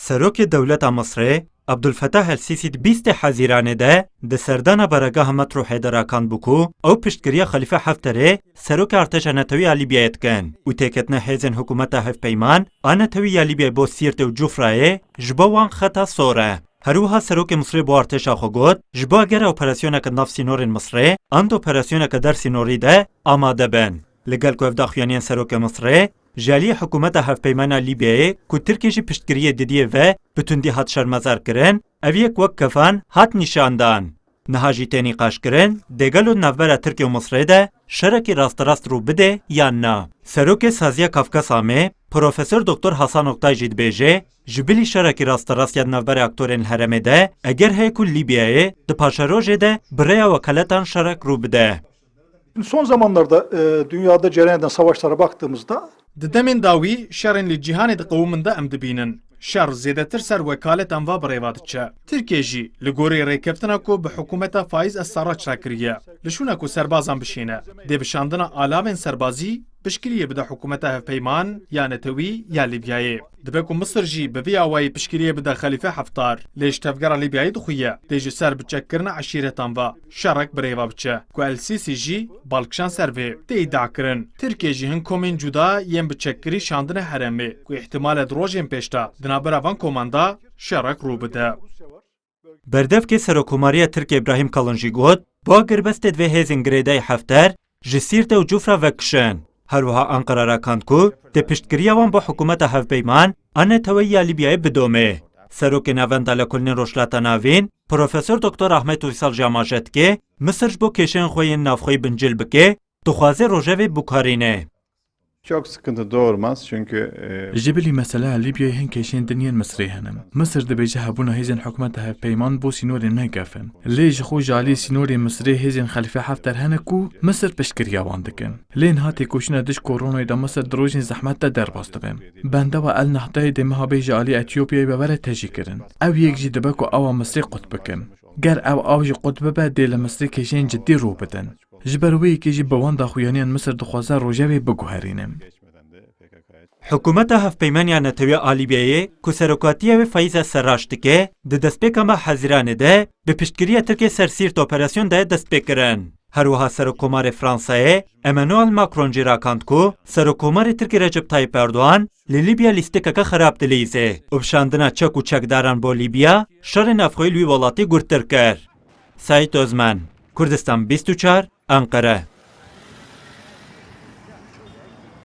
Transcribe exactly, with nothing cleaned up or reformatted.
Serokê dewleta Misrê, Abdulfetah El Sîsî di bîstê Hezîranê de di serdana baregaha Metro Heyder rakandbû ku ew piştgiriya Xelîfe Hefterê, serokê artêşa netewî ya Lîbyayê dikin û têketina hêzên hikûmeta hevpeyman a netewî ya Lîbyayê bo Sîrtê û Cufrayê ji bo wan xeta sor e. Her wiha serokê Misrê bo artêşa xwe got, ji bo eger operasyoneke nav sînorên Misrê an di operasyoneke der sînorî de amade bin. Li gel ku ev daxuyaniyên serokê Misrê, ji aliyê hikûmeta hevpeyman a Lîbyayê ku Tirkiye jî piştgiriyê didiyê ve bi tundî hat şermezar kirin, ev yek wek kefan hat nîşandan. Niha jî tê nîqaşkirin, dê gelo di navbera Tirkiye û Misrê de şerekî rasterast rû bide yan na? Serokê Saziya Kafkas Amê, Profesor Doktor Hasan Oktay jî dibêje, ji bilî şerekî rasterast ya di navbera aktorên li herêmê de, eger heye ku Lîbyayê di paşerojê de bi rêya wekaletan şerek rû bide. Son zamanlarda e, dünyada cereyan eden savaşlara baktığımızda Di demên dawî şerên li cîhanê diqewimin de em dibînin. Şer zêdetir ser wekaletan va bi rê ve diçe. Tirkiye jî li gorî rêkeftina ku bi hikûmeta Faiz Es-Sarrac re kiriye, li şûna ku serbazan bişîne, dê bi şandina alavên serbazî piştgiriyê bide hikûmeta hevpeyman ya netewî ya Lîbyayê. Dibe ku Misir jî bi vî awayî piştgiriyê bide Xelîfe Heftar, lê ji tevgera Lîbyayê dixuye, dê ji ser biçekkirina eşîretan ve şerek bi rê ve biçe, ku El Sîsî jî bal kişand ser vê. Tê îdia kirin, Tirkiye jî hin komên cuda yên bi çekkirî şandine herêmê, ku îhtimal e di rojên pêş de di navbera van koman de şerek rû bide. Berdevkê Serokomariya Tirkiye Îbrahîm Kalin jî got, bi agirbestê divê hêzên girêdayî Hefter ji Sîrte û Cufra vekişin. Her wiha Anqara rakand ku dê piştgiriya wan bo hikûmeta hevpeyman a neteweyî ya Lîbyayê bidome. Serokê Navenda Lekolînên Rojhilata Navîn, Profesor Doktor Ahmet Uysal jî amaje dike, Misir ji bo kêşeyên xwe yên navxweyî bincil bike, dixwaze rojevê biguherîne. Çok sıkıntı doğurmaz çünkü e, Ji bilî meseleya Lîbyayê hin kêşên din yên Misrê hene. Misir dibêje hebûna hêzên hikûmeta hevpeyman bo sînorên me gef in. Lê ji xwe ji alî sînorên Misrê hêzên Xelîfe Hefter hene ku Misir piştgiriya wan dikin. Lê niha têkoşîna dij koronayê de Misir di rojên zehmet de derbas dibe. Bendewa El Nehdayê dê meha bê ji alî Etiyopyayê ve were tejîkirin. Ew yek jî dibe ku awa Misrê qut bikin. Ger ew aw jî qut bibe, dê li Misrê kêşeyên cidî rû bidin. Ji ber wê yekê jî bi wan daxuyaniyên Misir dixwaze rojevê biguherîne. Hikûmeta Hevpeyman ya Netewî ya Lîbyayê ku serokatiya wê Faiz Es-Serrac dike, di destpêka meha Hezîranê de bi piştgiriya Tirkiyê ser Sîrt operasyon daye destpêkirin. Her wiha Serokkomarê Fransayê Emmanuel Macron jî rakand ku Serokkomarê Tirkî Recep Tayyip Erdogan li Lîbya lîstikeke xerab dilîze û bi şandina çek û çekdaran bo Lîbya şerê navxweyî li wî welatî gurtir kir. Saîd Ozmen, Kurdistan bîst û çar, Enqere.